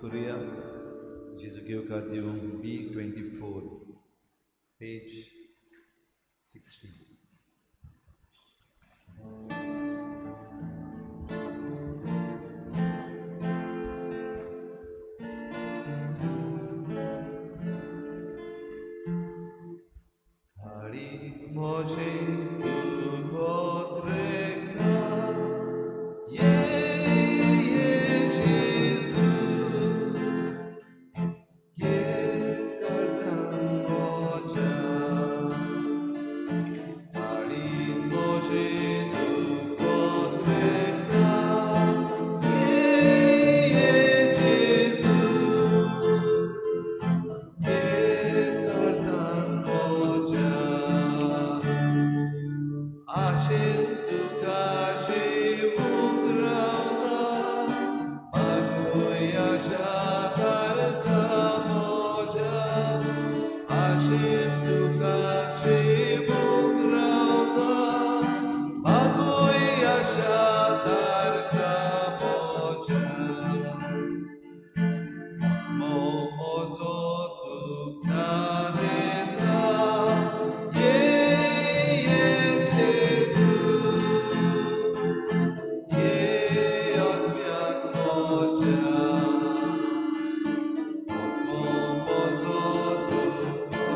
करुया. जेजूक येवकार दिवंक B24 page 60. काळीज म्हजें तुका रेखता, ये जेजू, ये काळजान म्हज्या. काळीज म्हजें तुका रेखता, ये जेजू, ये काळजान म्हज्या. आशेन तुका जेवूंक रावता, मागूय आशा तारता म्हज्या. आशेन तुका जेवूंक रावता, मागूय आशा तारता म्हज्या. म्हजो तुका दिता, ये जेजू, ये आत्म्यान म्हज्या. म्हजो तुका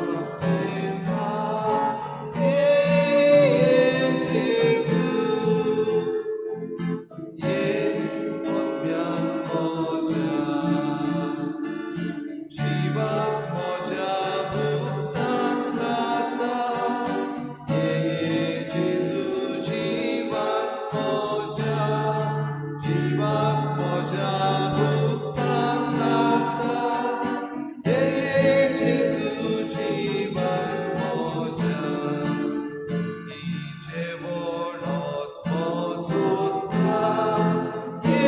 दिता, ये जेजू, ये आत्म्यान म्हज्या. जिवाक म्हज्या भुगतान लागता, ये जेजू, जिवाक म्हज्या. जिवाक म्हज्या भुगतान लागता, ये जेजू, जिवाक म्हज्या. जेवण आत्मो सोदता, ये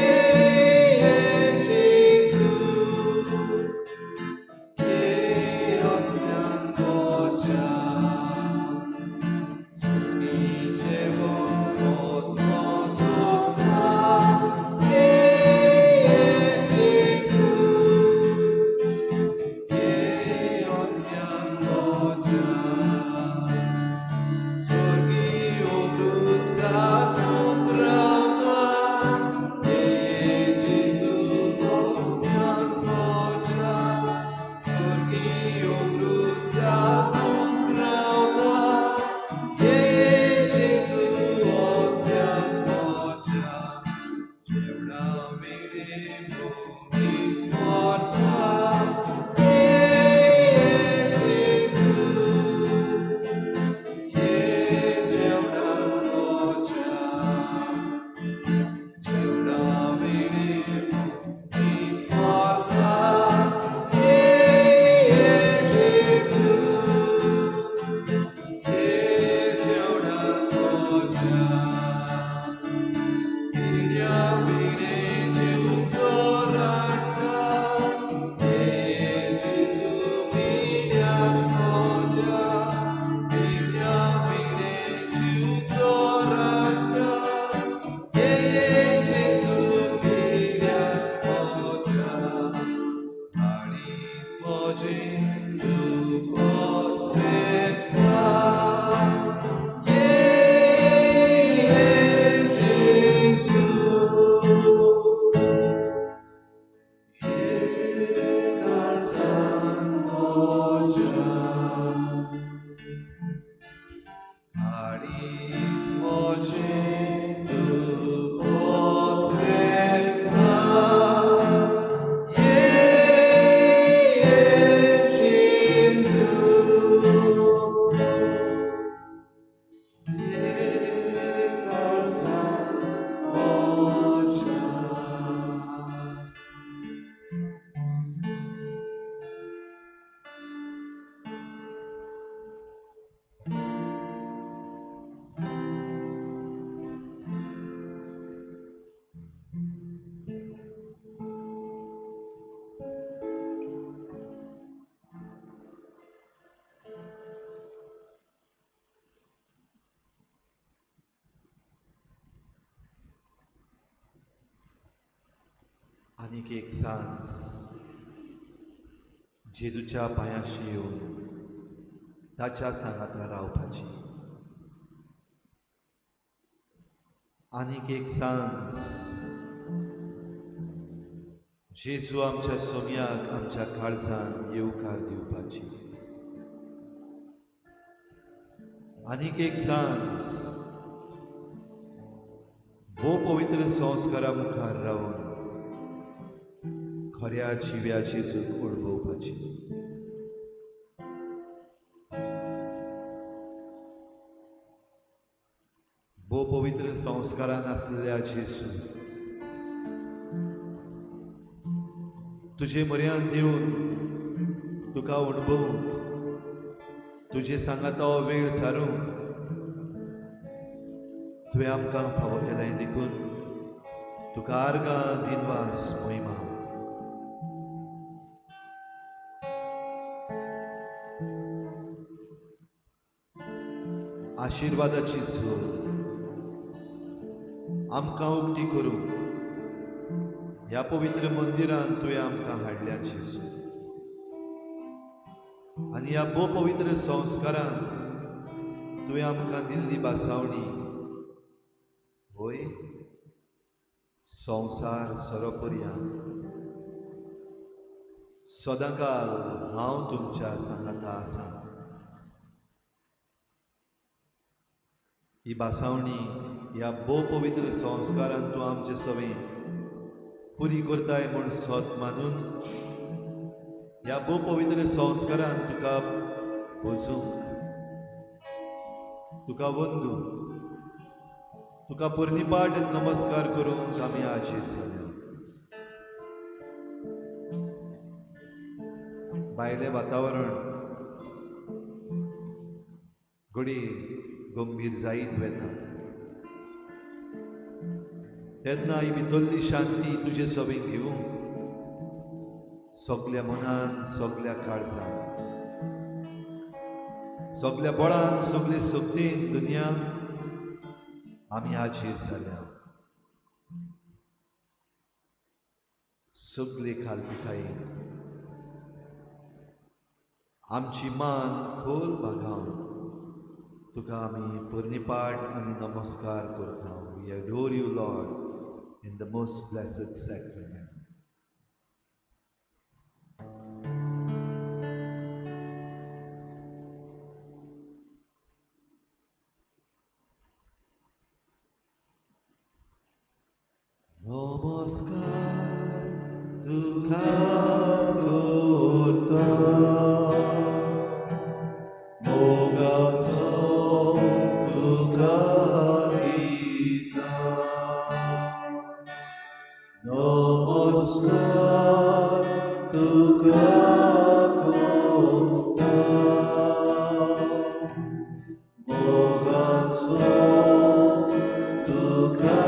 जेजू, ये आत्म्यान म्हज्या. जेवण आत्मो सोदता, ये जेजू, ये आत्म्यान म्हज्या. स्वर्गी अमृत जातूंक रावता, ये जेजू, आत्म्यान म्हज्या. स्वर्गी अमृत जातूंक रावता, ये जेजू, आत्म्यान म्हज्या. जेवणा विणे मनीस मरता, ये जेजू, ये जेवणा म्हज्या. जेवणा विणे मनीस मरता, ये जेजू, ये जेवणा म्हज्या. पिण्या विणे जीव रांडटा, ये जेजू, पिण्यान म्हज्या. पिण्या विणे जीव रांडटा, ये जेजू, पिण्यान म्हज्या. काळीज म्हजें तुका रेखता, ये जेजू, ये काळजान म्हज्या. काळीज म्हजें तुका रेखता, ये जेजू, ये काळजान म्हज्या. आनीक एक सांज. जेजूच्या पांयांशी येवन ताच्या सांगाता रावपाची। आनीक एक सांज जेजू आमच्या सोम्याक आमच्या काळजान येवकार दिवपाची। आनीक एक सांज भोव पवित्र संस्कारा मुखार रावन खऱ्या जिव्या जेजूक अणभवपाची। भोव पवित्र संस्कारान आसलेल्या जेजू तुजे म्हऱ्यांत येवन तुका अणभवूंक, तुजे सांगाता हो वेळ सारूंक तुवें आमकां फावो केलें, देखून तुका आर्गां, दिनवास, मोहिमा। आशिर्वादाची झोर आमकां उक्ती करूंक ह्या पवित्र मंदिरान तुवें आमकां हाडल्या जेजू, आनी ह्या भोव पवित्र संस्कारान तुवें आमकां दिल्ली बासावणी होय संवसार सरोपर्या सदांकाल हांव तुमच्या सांगाता आसा। ही बासावणी ह्या भोव पवित्र संस्कारान तूं आमचे सवें पुरी करताय म्हूण सत मानून ह्या भोव पवित्र संस्कारान तुका भजूंक, तुका वंदूंक, तुका पोरणीपाठ नमस्कार करूंक आमी हाजीर जाल्या। भायलें वातावरण घडये गंभीर जायत वेता तेन्ना ही भितरली शांती तुजे सवें घेवंक सगल्या मनान, सगल्या काळजान, सगल्या बळान, सगले शक्तीन दुनिया आमी हाजीर जाल्या। सगले खालपिकायेन आमची मान खोल बागावन तुका आमी पोरणीपाठ आनी नमस्कार करता। We adore you, Lord, in the most blessed sacrament. नमस्कार तुका करता, मोगाचो तुका दिता। नमस्कार तुका करता, मोगाचो तुका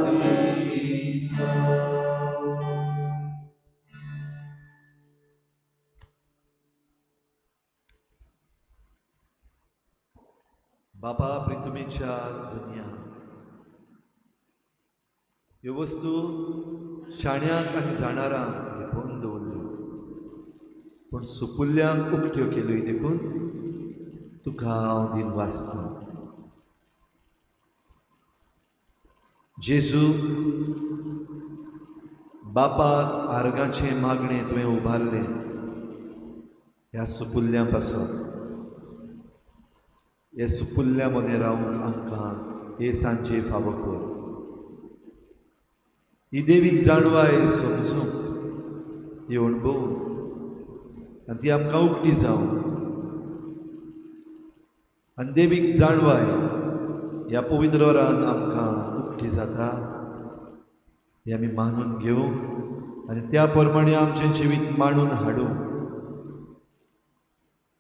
दिता। बाबा प्रितुमेच्या दुनिया ह्यो वस्तू शाण्यांक आनी जाणारांक लिपोवन दवरल्यो, पूण सुपुल्ल्यांक उक्त्यो केल्यो, देखून तुका हांव दिनवासता। जेजू बापाक आर्गांचें मागणें तुवें उबारलें ह्या सुपुल्ल्यां पासून, ह्या सुपुल्ल्या मदें रावूंक आमकां हे सांजे फावो कर। ही देवीक जाणवाय समजूंक, ही अणभवूंक आनी ती आमकां उक्ती जावं आनी देवीक जाणवाय ह्या पवित्र वरान आमकां उक्ती जाता हें आमी मानून घेवंक आनी त्या प्रमाणे आमचें जिवीत मांडून हाडूंक,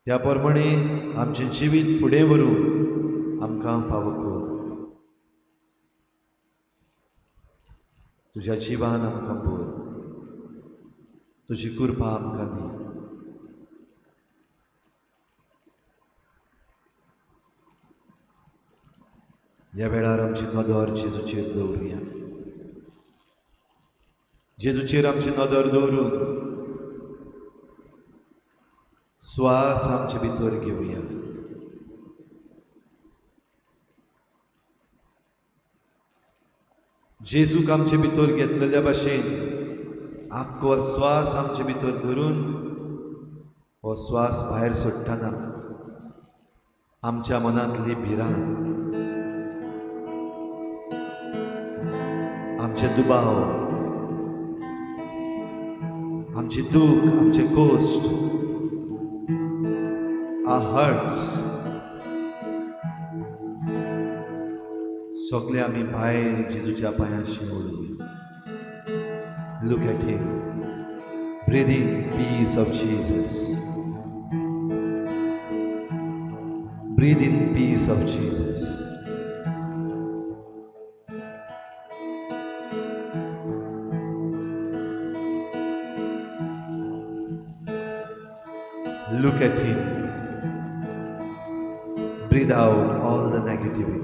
त्या प्रमाणे आमचें जिवीत फुडें व्हरूंक आमकां फावो कर। तुज्या जिवान आमकां भर, तुजी कृपा आमकां दी। ह्या वेळार आमची नदर जेजूचेर दवरुया। जेजूचेर आमची नदर दवरून स्वास आमचे भितर घेवया. जेजूक आमचे भितर घेतलेल्या भाशेन आख्खो स्वास आमचे भितर धरून हो स्वास भायर सोडटना आमच्या मनांतली भिरांत, आमचे दुबाव, आमची दूख, आमचे कोश्ट, our hearts, सगळे आमी भायर जेजूच्या पांयांशी उडोवया. Look at him. Breathe in peace of Jesus. Breathe in peace of Jesus. Look at him. Breathe out all the negativity.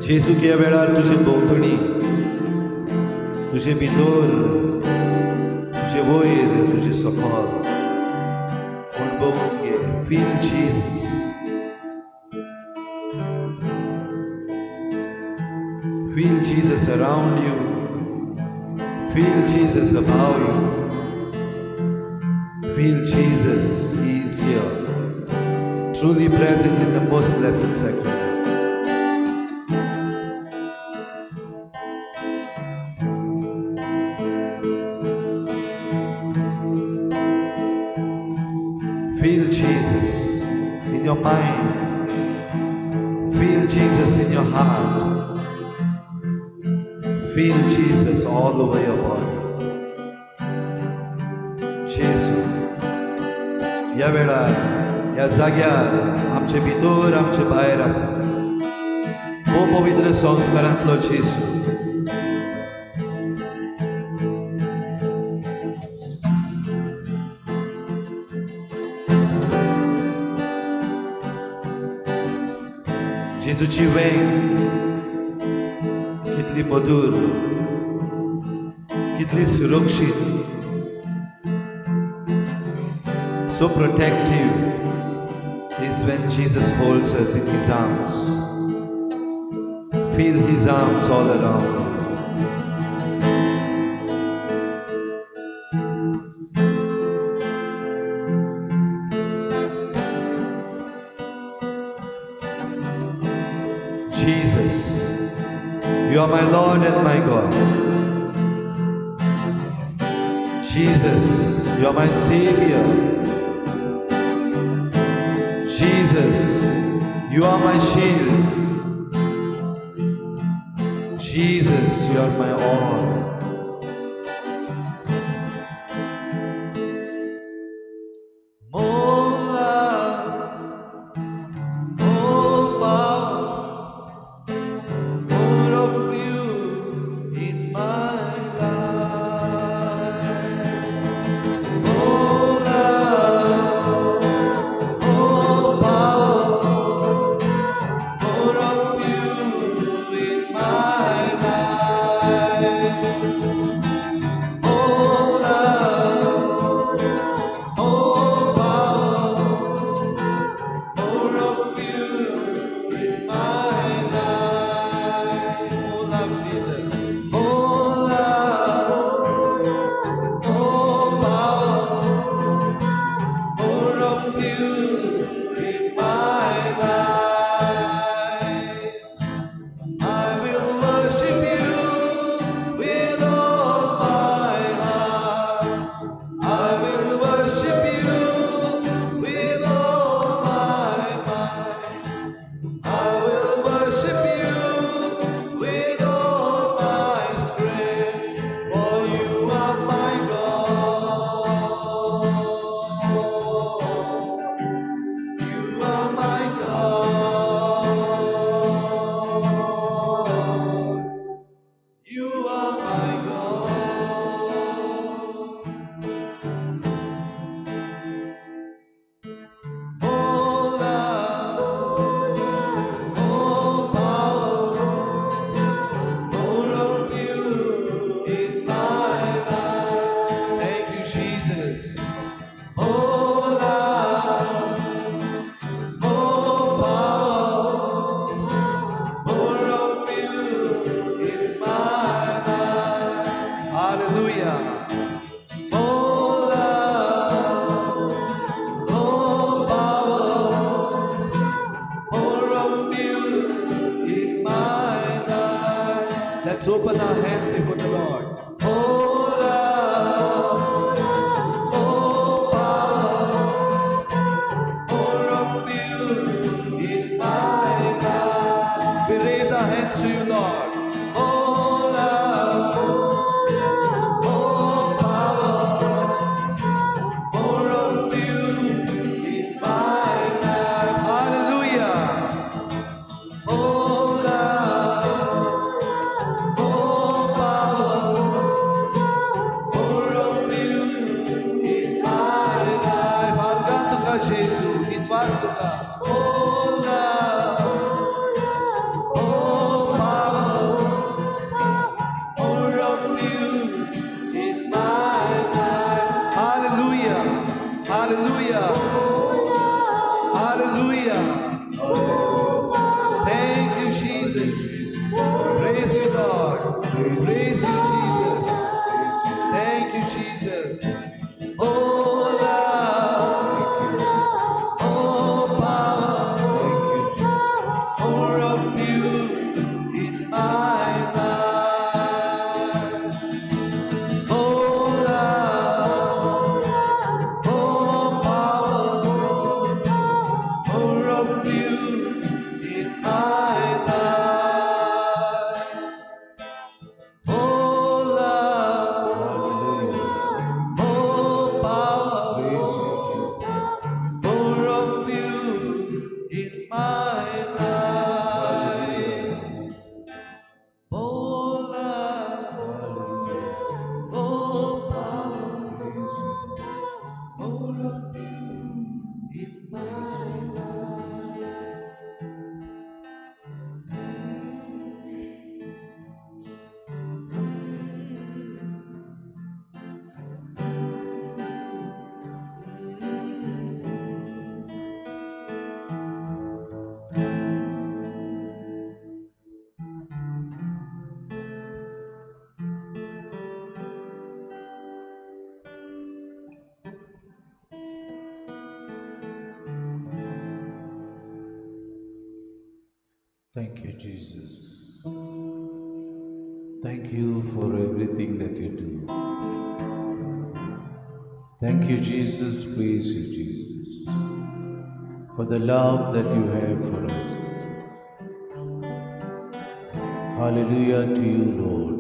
जेजू ह्या वेळार तुजे भोंवतणी, तुजे भितर, तुजे वयर, तुजे सकल अणभवून घे. Feel Jesus. Feel Jesus around you. Feel Jesus above you. Feel Jesus, He is here, truly present in the most blessed sacrament. Feel Jesus in your mind. Feel Jesus in your heart. Feel Jesus all over your body. जेजू ह्या वेळार ह्या जाग्यार आमचे भितर, आमचे भायर आसा. हो पवित्र संस्कारांतलो जेजू. जेजूची वेंग कितली मधुर, कितली सुरक्षीत. So protective is when Jesus holds us in his arms. Feel his arms all around you. Jesus, you are my Lord and my God. Jesus, you are my Savior. Jesus, you are my shield. Jesus, you are my all. More love, more power, more of you in my life. More love, more power, more of you in my life. Let's open our hands before the Lord. Oh love, oh power, more of you in my life. We raise our hands to you, Lord. Oh love, oh power, more of you in my life. Hallelujah. Oh love, oh power, more of you in my life. आर्गां तुका जेजू, इतवास तुका. Oh love, oh power, more of you in my life. Hallelujah, hallelujah, hallelujah. Thank you, Jesus. Praise you, Lord. Praise you, Jesus. Thank you, Jesus. Oh, love. Oh, power. Thank you, Jesus. More of you in my life. Oh, love. Oh, power. More of you in my life. Oh, love. Hallelujah. Oh, power. Praise you, Jesus. More of you in my life. Oh, love. Hallelujah. Oh, power. Praise you. More of you in my life. Thank you, Jesus. Thank you for everything that you do. Thank you, Jesus. Praise you, Jesus, for the love that you have for us. Hallelujah to you, Lord,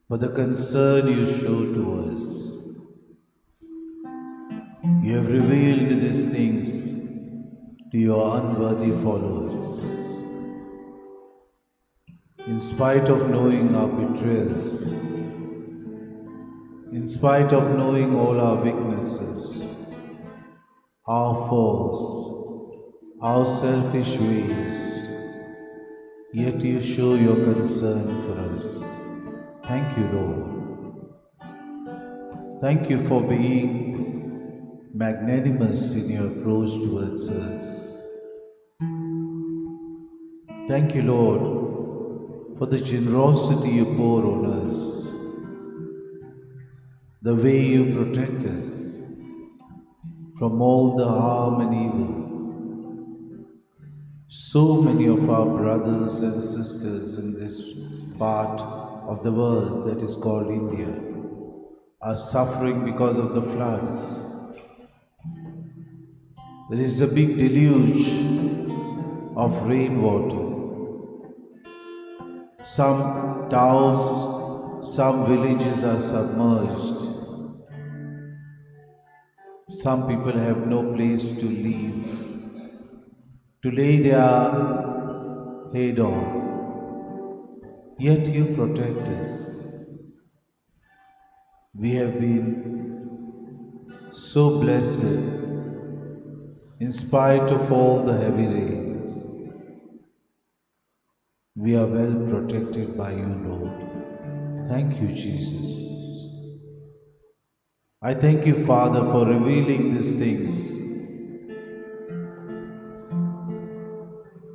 for the concern you show to us. You have revealed these things to your unworthy followers. In spite of knowing our betrayals, in spite of knowing all our weaknesses, our faults, our selfish ways, yet you show your concern for us. Thank you, Lord. Thank you for being magnanimous in your approach towards us. Thank you, Lord, for the generosity you pour on us, the way you protect us from all the harm and evil. So many of our brothers and sisters in this part of the world that is called India are suffering because of the floods. There is a big deluge of rainwater. Some towns, some villages are submerged. Some people have no place to live, to lay their head on. Yet you protect us. We have been so blessed in spite of all the heavy rains. We are well protected by you, Lord. Thank you, Jesus. I thank you, Father, for revealing these things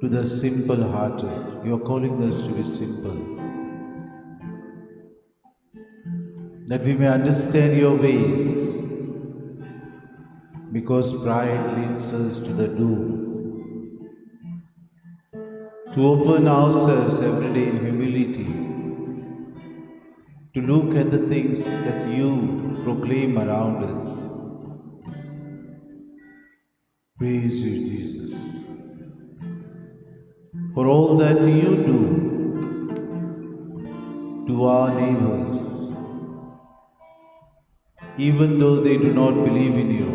to the simple-hearted. You are calling us to be simple, that we may understand your ways, because pride leads us to the doom. to open ourselves every day in humility, to look at the things that you proclaim around us. Praise you, Jesus, for all that you do to our neighbors, even though they do not believe in you.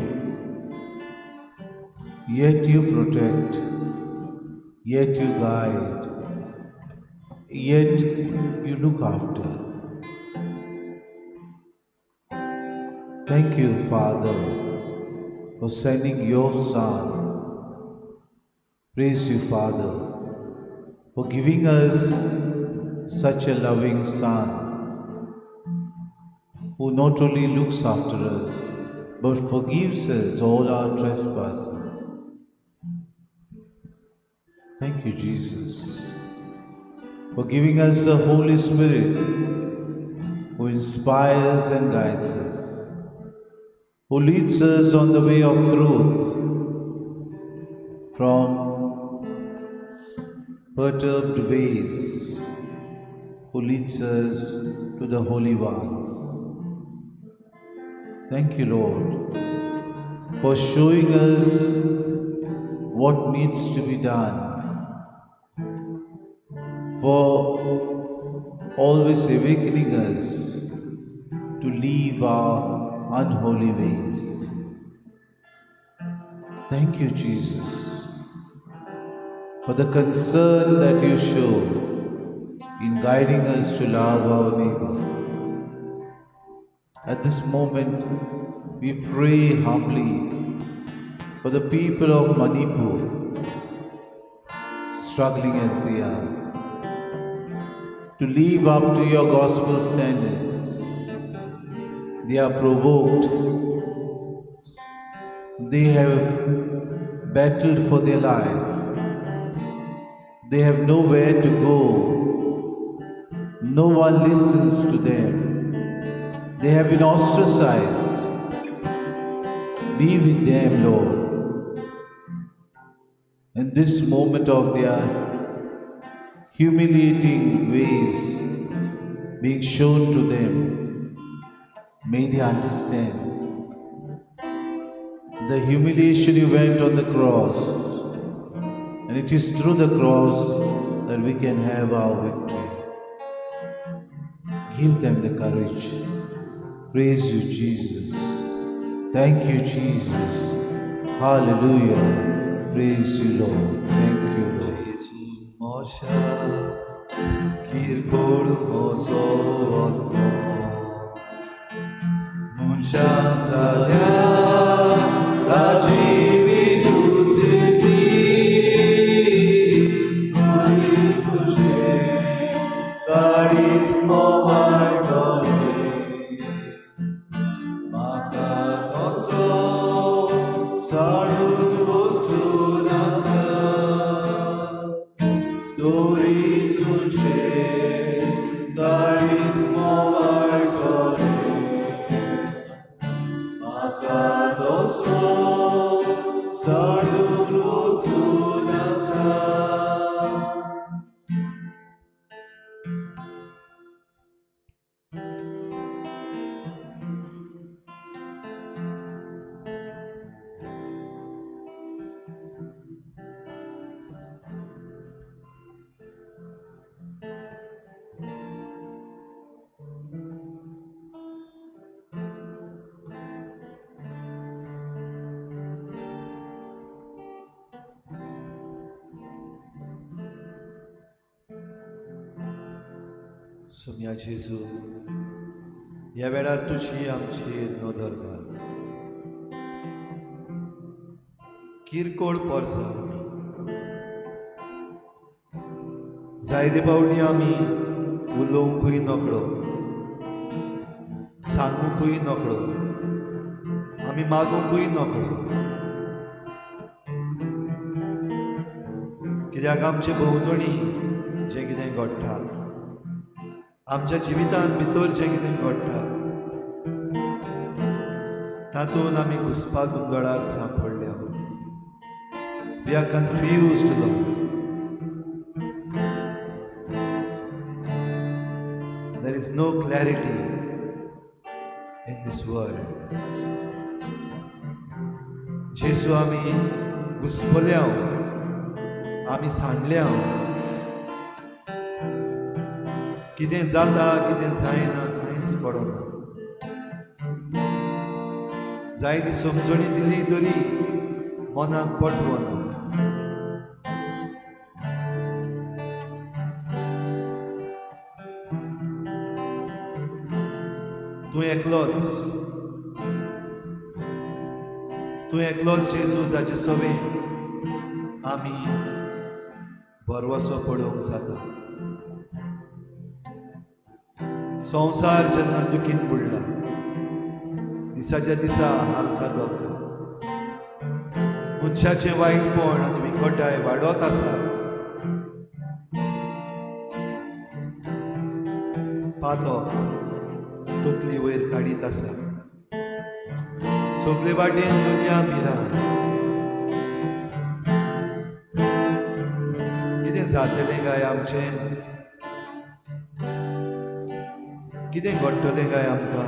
Yet you protect, yet you guide, yet you look after. Thank you, Father, for sending your Son. Praise you, Father, for giving us such a loving Son who not only looks after us, but forgives us all our trespasses. Thank you, Jesus, for giving us the Holy Spirit who inspires and guides us, who leads us on the way of truth from perturbed ways, who leads us to the holy ones. Thank you, Lord, for showing us what needs to be done, for always awakening us to leave our unholy ways. Thank you, Jesus, for the concern that you show in guiding us to love our neighbor. At this moment, we pray humbly for the people of Manipur, struggling as they are, to live up to your gospel standards. They are provoked. They have battled for their life. They have nowhere to go. No one listens to them. They have been ostracized. Be with them, Lord. In this moment of their humiliating ways being shown to them, may they understand the humiliation you went on the cross, and it is through the cross that we can have our victory. Give them the courage. Praise you, Jesus. Thank you, Jesus. Hallelujah. Praise you, Lord. Thank you, Lord. Jesu मोशा किरकोळ म्हजो आत्मो मनशां जाल्यार ताची विधूच ती तरी तुजें काळीज मोवाळटलें म्हाका तसो साडून वचूं नाका तरी तुजें काळीज मोवाळटलें म्हाका तसो साडून वचूं नाका. सोम्या जेजू, ह्या वेळार तुजी आमची नदर घाल. किरकोळ पोरसां आमी जायते फावटी आमी उलोवंकूय नकळो, सांगूंकूय नकळो, आमी मागूंकूय नकळो, कित्याक आमचे भोंवतणी जें कितें घडटा, आमच्या जिवितांत भितर जें कितें घडटा, तातूंत आमी घुसपा गोंदळाक सांपडल्या. We are confused, Lord. There is no clarity in this world. जेजू, आमी घुस्पल्या, आमी सांडल्या. कितें जाता कितें जायना कांयच कळना. जायती समजणी दिली तरी मनाक पटवना. तूं एकलोच, तूं एकलोच जेजू जाचे सवें आमी भरवसो पळोवंक जाता. संवसार जेन्ना दुखीन बुडला, दिसाच्या दिसा हालता दोलता, मनशाचें वायटपण आनी विकटाय वाडत आसा. पातक तकली वयर काडीत आसा. सगले वाटेन दुनिया मिरान. कितें जातलें काय आमचें? कितें घडटलें काय आमकां?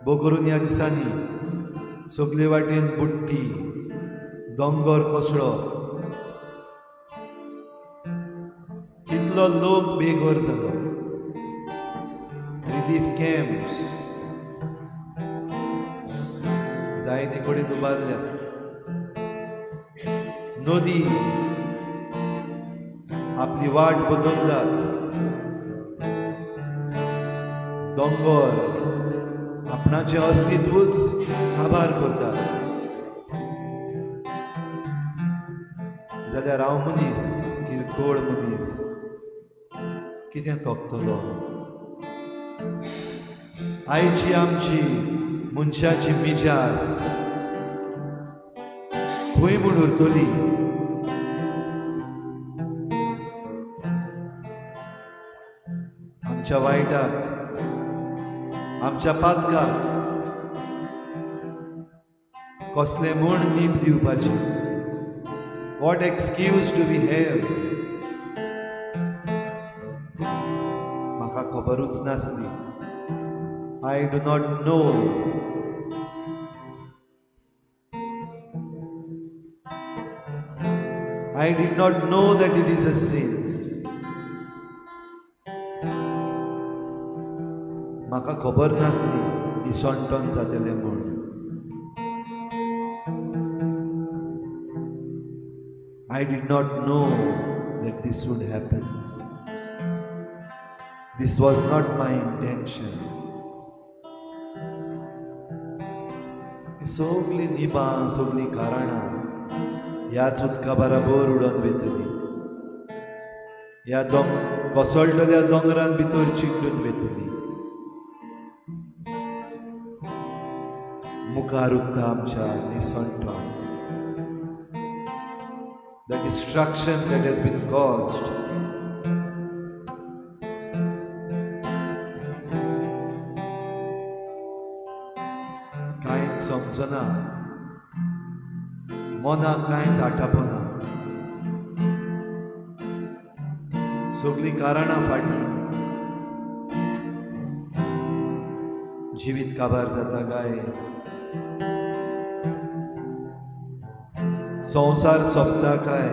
भो करून ह्या दिसांनी सगले वाटेन बुट्टी, दोंगर कोसळो, कितलो लोक बेघर जालो. रिलीफ कॅम्प्स जायते कडेन उबारल्या. नदी आपली वाट बदलतात. दोंगर आपणाचें अस्तित्वूच काबार करतात. जाल्यार हांव मनीस, किरकोळ मनीस, कितें तोखतलो? आयची आमची मनशाची मिजास खंय म्हूण उरतली? आमच्या वायटाक, आमच्या पातकाक कसलें म्हूण नीब दिवपाचें? What excuse do we have? म्हाका खबरूच नासली. I do not know. I did not know that it is a sin. म्हाका खबर नासली इसवणटन जातलें म्हूण. I did not know that this would happen. This was not my intention. सगळीं निबां, सगळीं कारणां ह्याच उदका बराबर उडोवन वयतली. ह्या कोसळटल्या दोंगरान भितर चिड्डून वयतली. मुखार उरता आमच्या निसणटण. The destruction that has been caused. कांयच समजना, मनाक कांयच आटापना. सगळीं कारणां फाटीं जिवीत काबार जाता काय? संवसार सोंपता काय?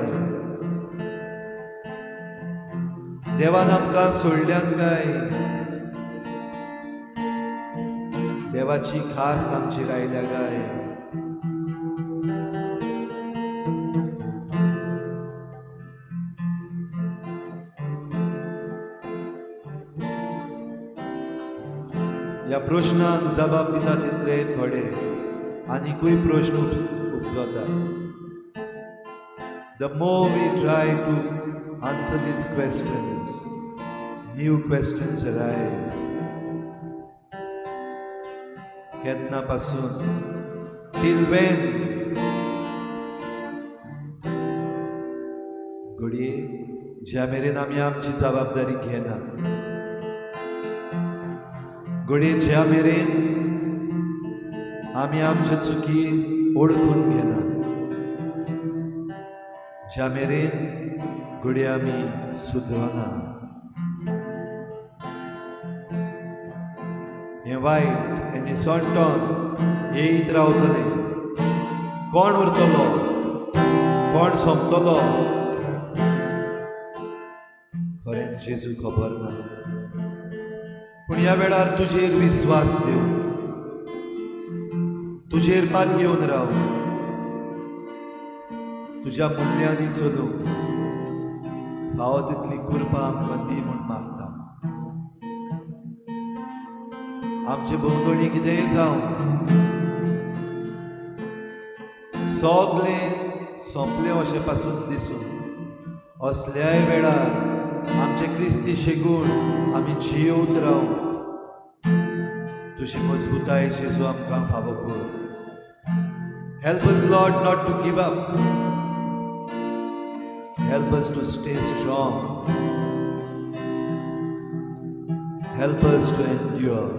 देवान आमकां सोडल्यान काय? देवाची खास आमचेर आयल्या काय? ह्या प्रश्नांक जबाब दिता तितले थोडे आनिकूय प्रश्न उपजता. The more we try to answer these questions, new questions arise. केन्ना पासून? Till when? घडये ज्या मेरेन आमी आमची जबाबदारी घेना, घडये ज्या मेरेन आमी आमच्यो चुकी ओळखून घेना, ज्या मेरेन घडये आमी सुदरना. हें वायट, हें निसणटण येयत रावतलें. कोण उरतलो, कोण सोंपतलो, खरेंच जेजू खबर ना. पूण ह्या वेळार तुजेर विस्वास दिवन, तुजेर पात घेवन राव, तुज्या मुल्यांनी चलूंक फावो तितली कृपा आमकां दी म्हूण मागता. आमचे भोंवतणी कितेंय जावं, सगळें सोंपलें अशें पासून दिसून, असल्याय वेळार आमचे क्रिस्ती शेगूण आमी जियोत राव. तुजी मजबूताय जेजू आमकां फावो कर. Help us, Lord, not to give up. Help us to stay strong. Help us to endure.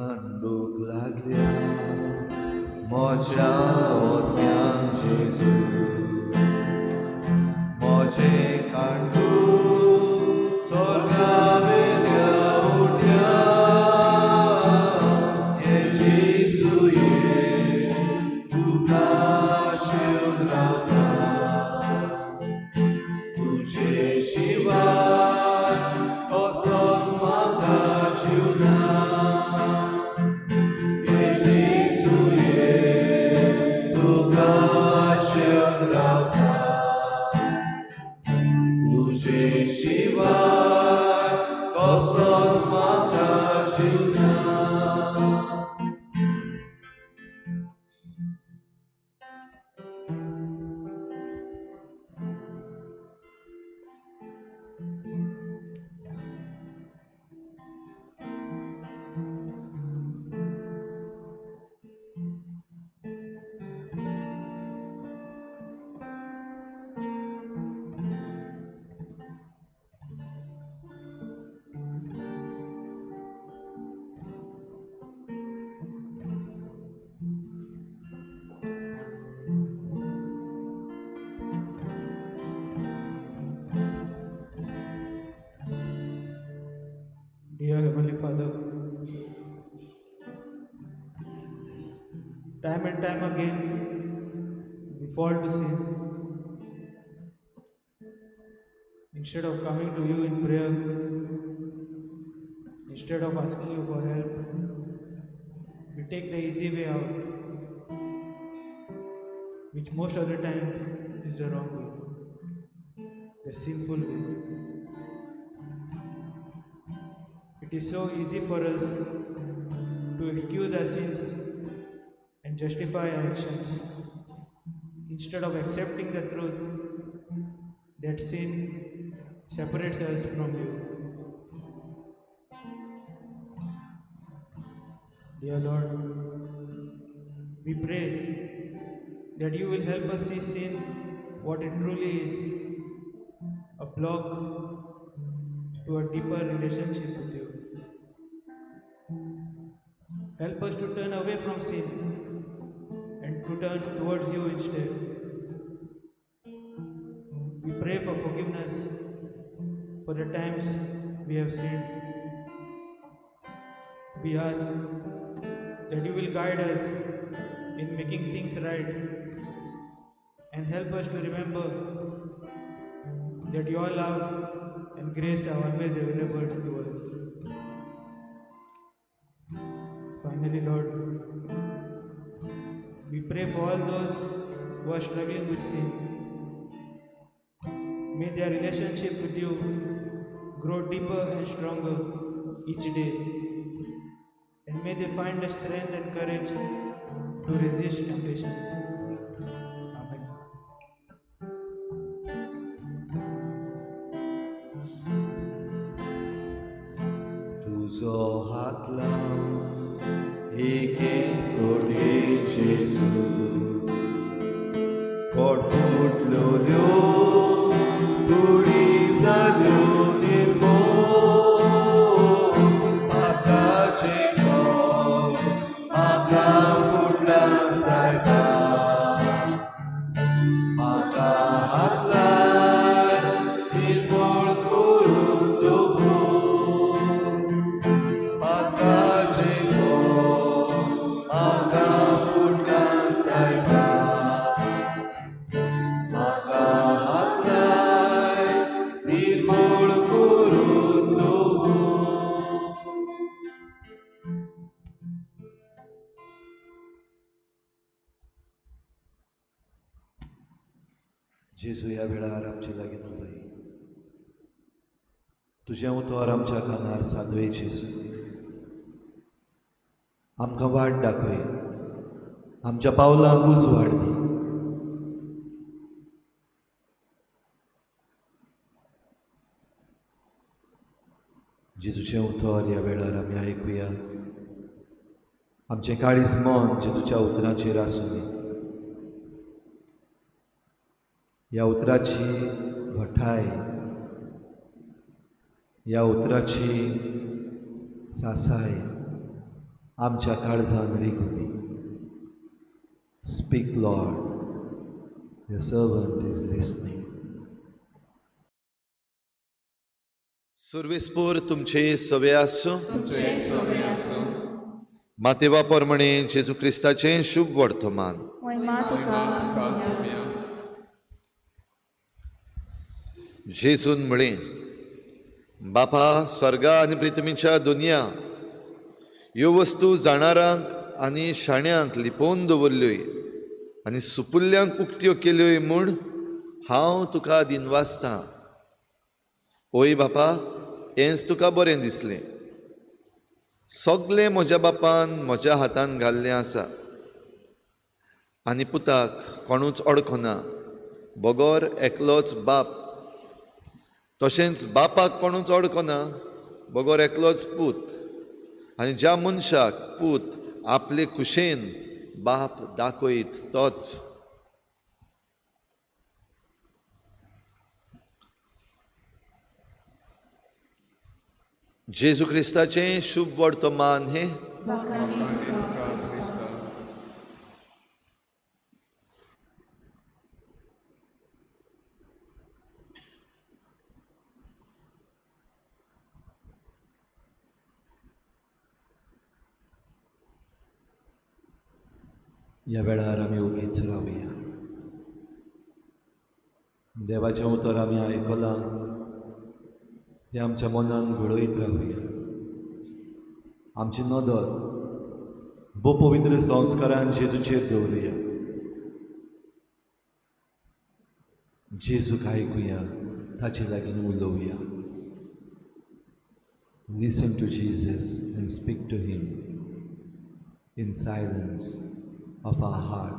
अंदूक लागल्या म्हज्या ओत्म्यान जेजू, म्हजें कांटू स्वर्गावेल्या उठ्या. ये जेजू ये, तुका शिवन रावता, तुजे शिवाय कसलोच म्हाका जीव ना. ये जेजू ये, तुका शिवन रावता, तुजे शिवाय कसलोच म्हाका जीव ना. Dear Heavenly Father, time and time again we fall to sin. Instead of coming to you in prayer, instead of asking you for help, we take the easy way out, which most of the time is the wrong way, the sinful way. It is so easy for us to excuse our sins and justify our actions instead of accepting the truth that sin separates us from you. Dear Lord, we pray that you will help us see sin what it truly is, a block to a deeper relationship with you. Help us to turn away from sin and to turn towards you instead. We pray for forgiveness for the times we have sinned. We ask that you will guide us in making things right and help us to remember that your love and grace are always available to us. Finally, Lord, we pray for all those who are struggling with sin. May their relationship with you grow deeper and stronger each day, and may they find the strength and courage to resist temptation. Amen. तुजो हात लाव एके सोडे जेजू, कोट फुटल्यो कुडी जाल्यो निर्मोळ, आतांचें कोण म्हाका. जेजू ह्या वेळार आमचे लागीं उलय, तुजें उतर आमच्या कानार सादय जेजू, आमकां वाट दाखय, आमच्या पावलांक उजवाड दी. जेजूचें उतर ह्या वेळार आमी आयकुया. आमचें काळीज मन जेजूच्या उतरांचेर आसूं दी. ह्या उतराची घटाय, ह्या उतराची सासाय आमच्या काळजान रिगूं दी. Speak, Lord, your servant is listening. सुर्वेस्पूर तुमचे सवे आसूं. मातेवा प्रमाणे जेजू क्रिस्ताचें शुभ वर्तमान. जेजून म्हळें, बापा, स्वर्गा आनी पृथ्वीच्या दुनिया ह्यो वस्तू जाणारांक आनी शाण्यांक लिपोवन दवरल्योय आनी सुपुल्ल्यांक उक्त्यो केल्योय म्हूण हांव तुका दिनवासतां. ओय बापा, हेंच तुका बरें दिसलें. सगलें म्हज्या बापान म्हज्या हातान घाल्लें आसा आनी पुताक कोणूच अडखना बगर एकलोच बाप, तशेंच बापाक कोणूच अडखना बगर एकलोच पूत, आनी ज्या मनशाक पूत आपले खुशेन बाप दाखयत तोच. जेजू क्रिस्ताचें शुभ वर्तमान हें. ह्या वेळार आमी ओगीच रावया. देवाचें उतर आमी आयकलां तें आमच्या मनान घडयत रावया. आमची नदर भोव पवित्र संस्कारान जेजूचेर दवरुया. जेजूक आयकुया, ताचे लागीं उलोवया. Listen to Jesus and speak to him in silence of our heart.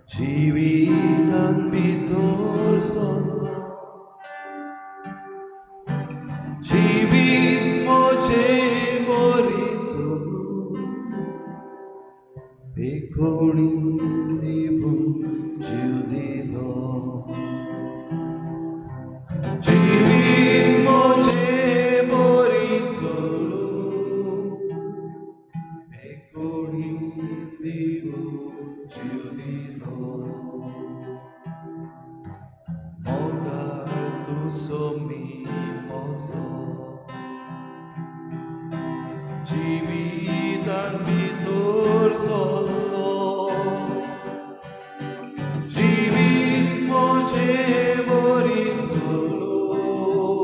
जिवितान भितर सरलो जिवीत म्हजें बरें चलूं बेकोणी दिवून जीव दिलो जिवीत म्हजें बरें चलूं बेकोणी दिवून जीव दिलो मोगाळ तूं सोमी म्हजो जिवितान भितर सरलो जिवीत म्हजें बरें चलूं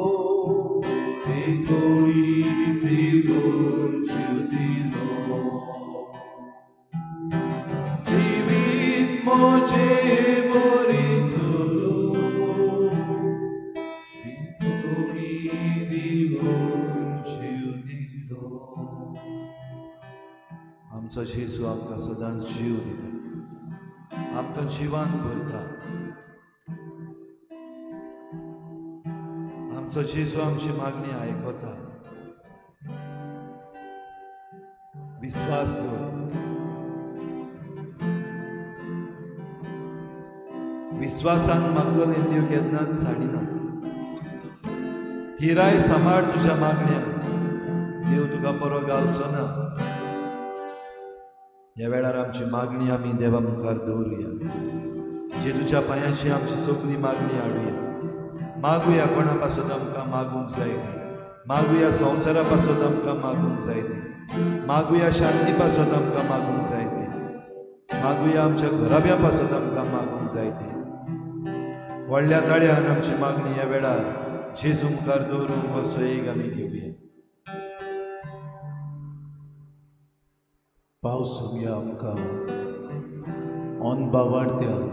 बेकोणी दिवून जीव दिलो जिवीत म्हजें बरें चलूं बेकोणी दिवून जीव दिलो. आमचो जेजू आमकां सदांच जीव दिता, आमकां जिवान भरता. आमचो जेजू आमची मागणी आयकता. विस्वास दवर, विस्वासान मागलें देव केन्नाच साडिना. थिराय सांबाळ तुज्या मागण्या, देव तुका बरो घालचो ना. ह्या वेळार आमची मागणी आमी देवा मुखार दवरुया. जेजूच्या पांयांशी आमची सगळी मागणी हाडुया. मागुया कोणा पासत आमकां मागूंक जाय ती, मागुया संवसारा पासत आमकां मागूंक जाय ती, मागुया शांती पासत आमकां मागूंक जाय ती, मागुया आमच्या घराब्या पासत आमकां मागूंक जाय ती. व्हडल्या ताळ्यान आमची मागणी ह्या वेळार जेजू मुखार दवरूंक असो एक आमी घेवया. पावस सोमया आमकां ऑन बावाडत्याक,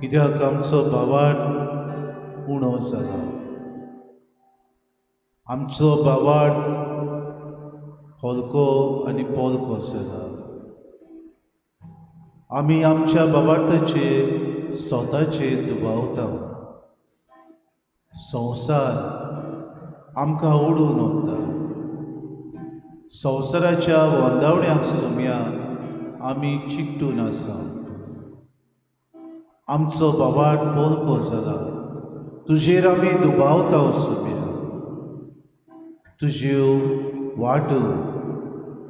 कित्याक आमचो बावाड उणो जाला. आमचो बावाड हलको आनी पोलको जाला. आमी आमच्या बावार्थाचेर स्वताचेर दुबावता. संवसार आमकां ओडून वता. संवसाराच्या वंदावण्याक सोमया आमी चिकटून आसा. आमचो बावाट पोलको जाला. तुजेर आमी दुबावता सोमया. तुज्यो वाटो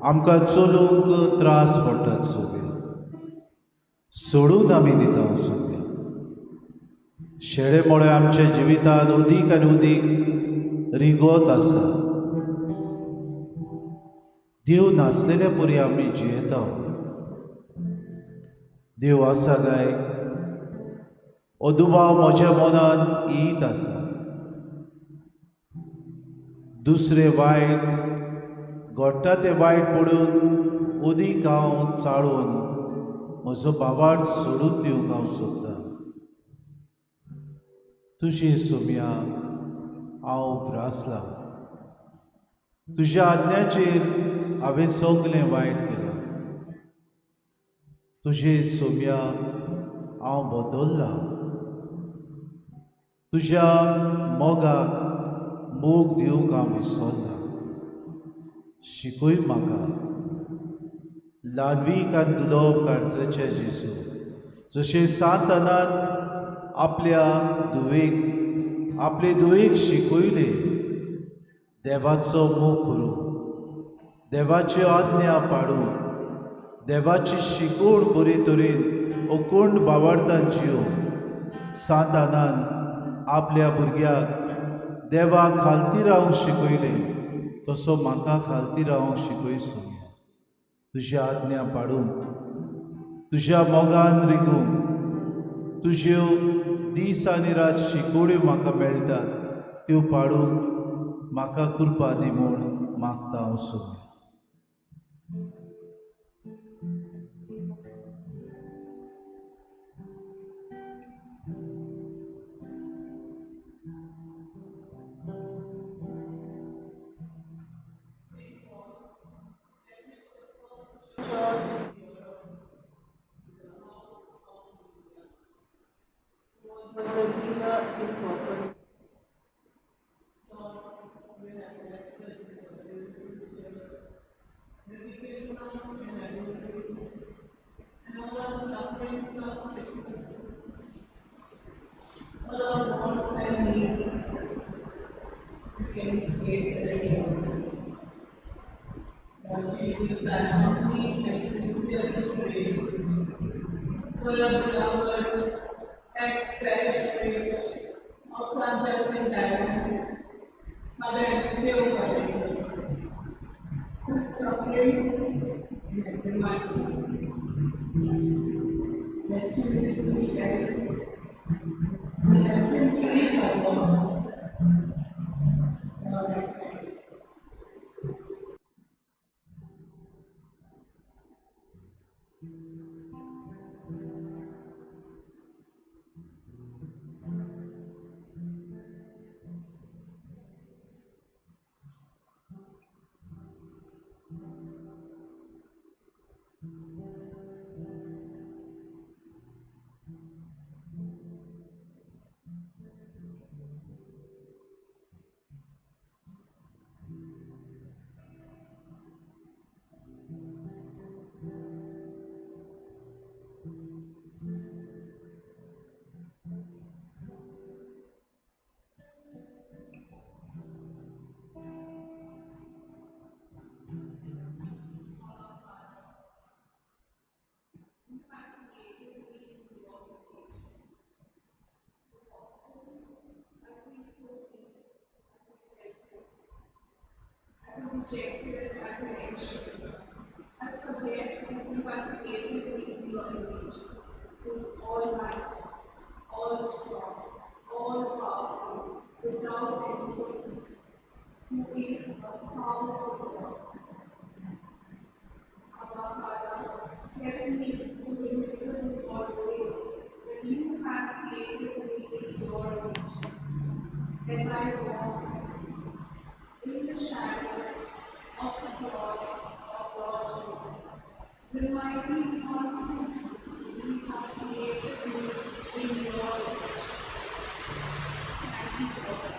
आमकां चलूंक त्रास पडटात सोमया. सोडून आमी दिता सोमया. शेळे मोळे आमच्या जिवितांत उदीक आनी उदीक रिगोत आसा. देव नासलेल्या परी आमी जियेता. देव आसा काय हो दुबाव म्हज्या मनांत येत आसा. दुसरें वायट घडटा तें वायट पडून उदीक हांव चाळून म्हजो बावाट सोडून दिवंक हांव सोदतां. तुजे सोमया हांव भ्रासलां. तुज्या आज्ञाचेर हांवें सगलें वायट केलां. तुजे सोमया हांव बदल्लां. तुज्या मोगाक मोग दिवंक हांव विसरलां. शिकय म्हाका ल्हानवीक आनी दुलोब काळजाचे जेजू, जशें सांतानान आपल्या धुवेक आपले धुवेक शिकयलें देवाचो मोग करूं, देवाची आज्ञा पाडूं, देवाची शिकवण बरे तरेन अकोंड बावार्थान जियो सांतानान आपल्या भुरग्याक देवाक खालती रावंक शिकयलें तसो म्हाका खालती रावंक शिकय सोम्या। तुज्या आज्ञा पाडूंक, तुज्या मोगान रिगूंक, तुज्यो दीस आनी रात शिकोवण्यो म्हाका मेळटात त्यो पाडूंक म्हाका कृपा दी म्हूण मागता हांव Saumya. Was a dealer in purple. And all our suffering plus sickness, all our wants and needs became grace and Lord Jesus, I humbly and sincerely pray for our beloved ex-parish priest of San Justin Diocese, Mother Eliseo Pareto, who is suffering in SMIT. Bless him with good health and help him to recover. Lord, I pray. Rejected, I feel anxious. I forget that you have created me in your image, who is all might, all strong, all powerful, without any sickness, who is a powerful God. Abba Father, help me to remember this always, that you have created me in your image. As I walk in the shadow of the cross of Lord Jesus, remind me constantly that you have created me in your image. Thank you, Lord.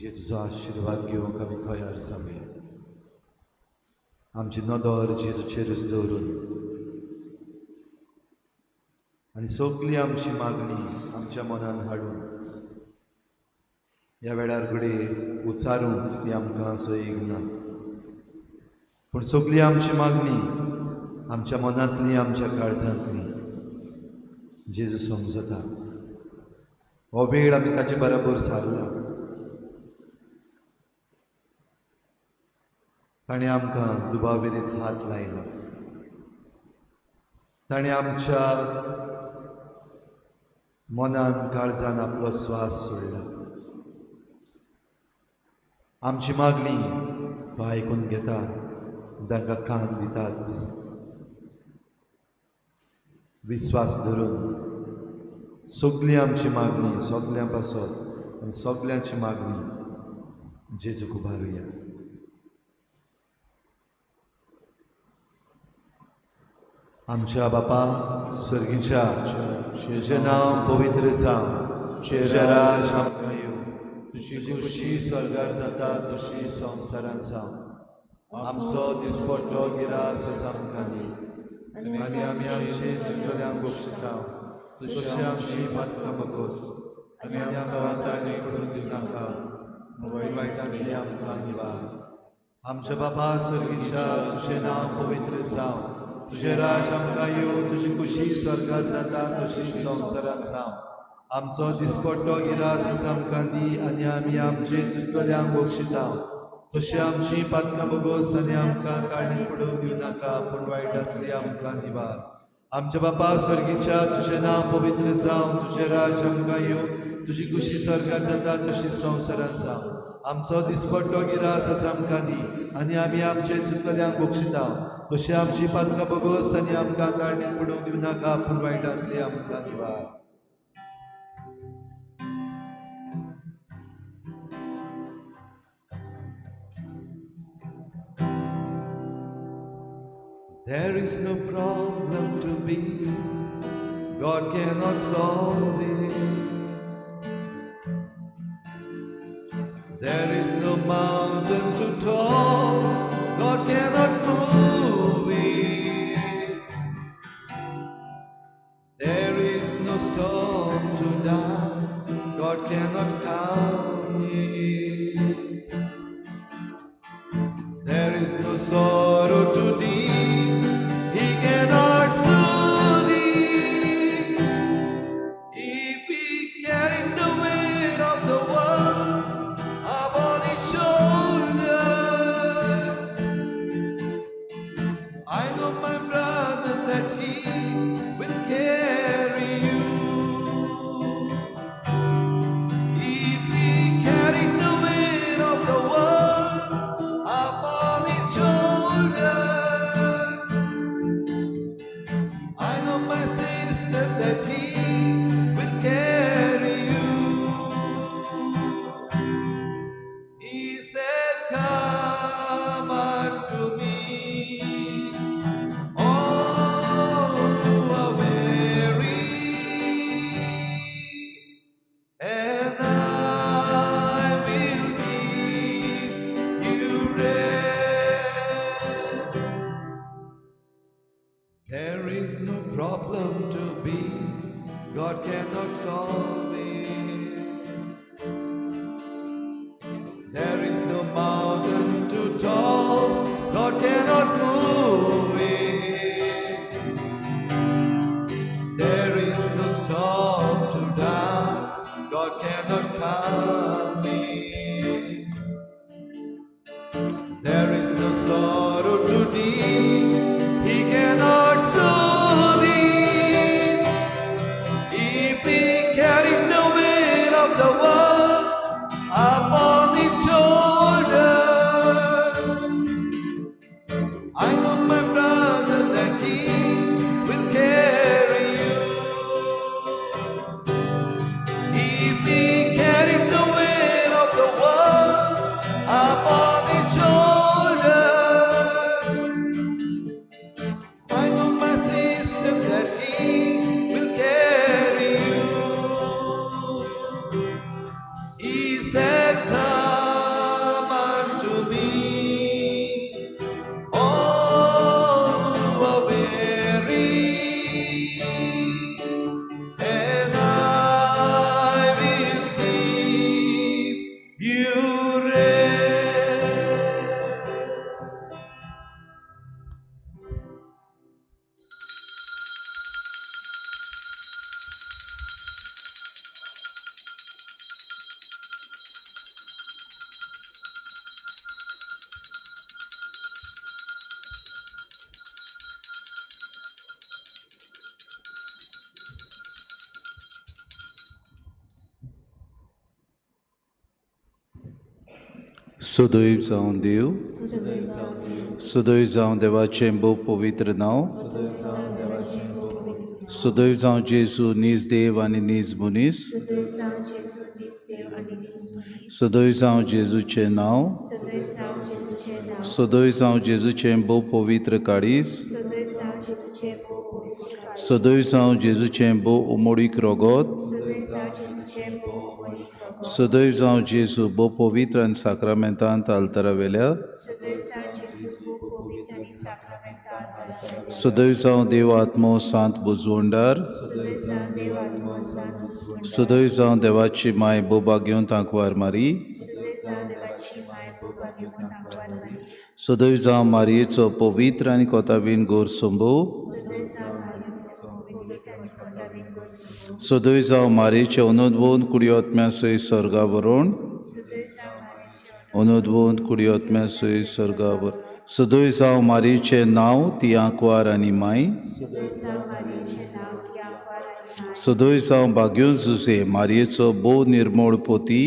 जेजूचो आशिर्वाद घेवंक आमी तयार जावया। आमची नदर जेजूचेरच दवरून आनी सगली आमची मागणी आमच्या मनान हाडून ह्या वेळार घडये उचारूंक ती आमकां सोयीक ना, पूण सगली आमची मागणी आमच्या मनांतली, आमच्या काळजांतली जेजू समजता। हो वेळ आमी ताचे बरोबर सारला. ताणें आमकां दुबाविरीत हात लायला. ताणें आमच्या मनान काळजान आपलो स्वास सोडला. आमची मागणी तो आयकून घेता, तांकां कान दिताच. विस्वास धरून सगळी आमची मागणी सगळ्यां पासत आनी सगळ्यांची मागणी जेजूक उबारुया. आमच्या बापा सर्गीच्या, तुजें नांव पवित्र जावं, तुजें राज आमकां येवं, तुजी खुशी स्वर्गार जाता तशी संवसारांत जावं. आमचो दिसपट्टो गिरास आमकां दी आनी आमी आमचे चुकल्यांक बक्षिता तशी आमची पातकां बगोस आनी आमकां ताणे करून दिवनाका, वायटांतली आमकां निवार. आमच्या बापा सर्गीच्या, तुजें नांव पवित्र जावं, तुजें राज आमकां येवं, तुजी खुशी स्वर्गार जाता तशी संवसारांत जावं. आमचो दिसपट्टो गिरास आमकां दी आनी आमी आमचे चुकल्यांक बक्षिता तशी आमची पातकां बगोस आनी आमकां काणी पडूंक दिवनाका, पूण वायटांतली आमकां निवार. आमच्या बापा स्वर्गीच्या, तुजें नांव पवित्र जावं, तुजें राज आमकां येवं, तुजी खुशी स्वर्गार जाता तशी संवसारांत जावं. आमचो दिसपट्टो गिरास आमकां दी आनी आमी आमचे चुकल्यांक बक्षिता तशी आमची पातकां बगोस आनी आमकां काणी पडूंक दिवनाका, पूण वायटांतली आमकां निवार. There is no problem to be, God cannot solve it. There is no mountain too tall, God cannot move it. There is no storm too dark, God cannot calm it. There is no sorrow too deep, He cannot soothe it. If He carried the weight of the world upon His shoulders, I know, my brother, that He will carry you. If He carried the weight of the world upon His shoulders, I know, my sister, that He will carry you. He said, "Come unto me, all who are weary, and I will give you rest." There is no problem too big, God cannot solve it. There is no mountain too tall, God cannot move it. There is no storm too dark, God cannot calm it. There is no sorrow too deep, He cannot soothe it. If He carried the weight of the world upon His shoulders, I know, my brother, that He will carry you. If He carried the weight of the world upon His shoulders, I know, my sister, that He will carry you. He said, "Come unto me, all who are weary, and I will give you rest." सदैव जावं देव, सदैव जावं देवाचें भोव पवित्र नांव, सदैव जावं जेजू नीज देव आनी नीज मनीस, सदैव जावं जेजूचें नांव, सदैव जावं जेजूचें भोव पवित्र काळीज, सदैव जावं जेजूचें भोव उमोडीक रोगोत, सदैव जावं जेजू भोव पवित्र आनी साक्रामेंतांत आल्तारावेल्या, सदैव जावं देव आत्मो सांत बुजवंडार, सदैव जावं देवाची माय बोबा घेवन तांकवार मारी, सदैव जावं मारयेचो पवित्र आनी कोताबीन गोर संभव, सदैव जावं मारयेचे अनुद्भोवन कुडयोत्म्या सय सर्गा बरोवन, अनुद्भोवन कुडयोत्म्या सय सर्गा बरोवन, सदैव जावं मारयेचें नांव ती आंकवार आनी माय, सदैव जावं भाग्योन जुजे मारयेचो भोव निर्मोळ पोती,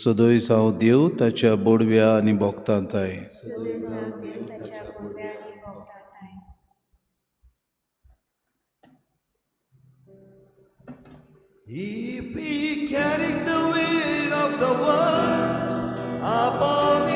सदैव जावं देव ताच्या बोडव्या आनी भोगतांताय. If he carried the weight of the world upon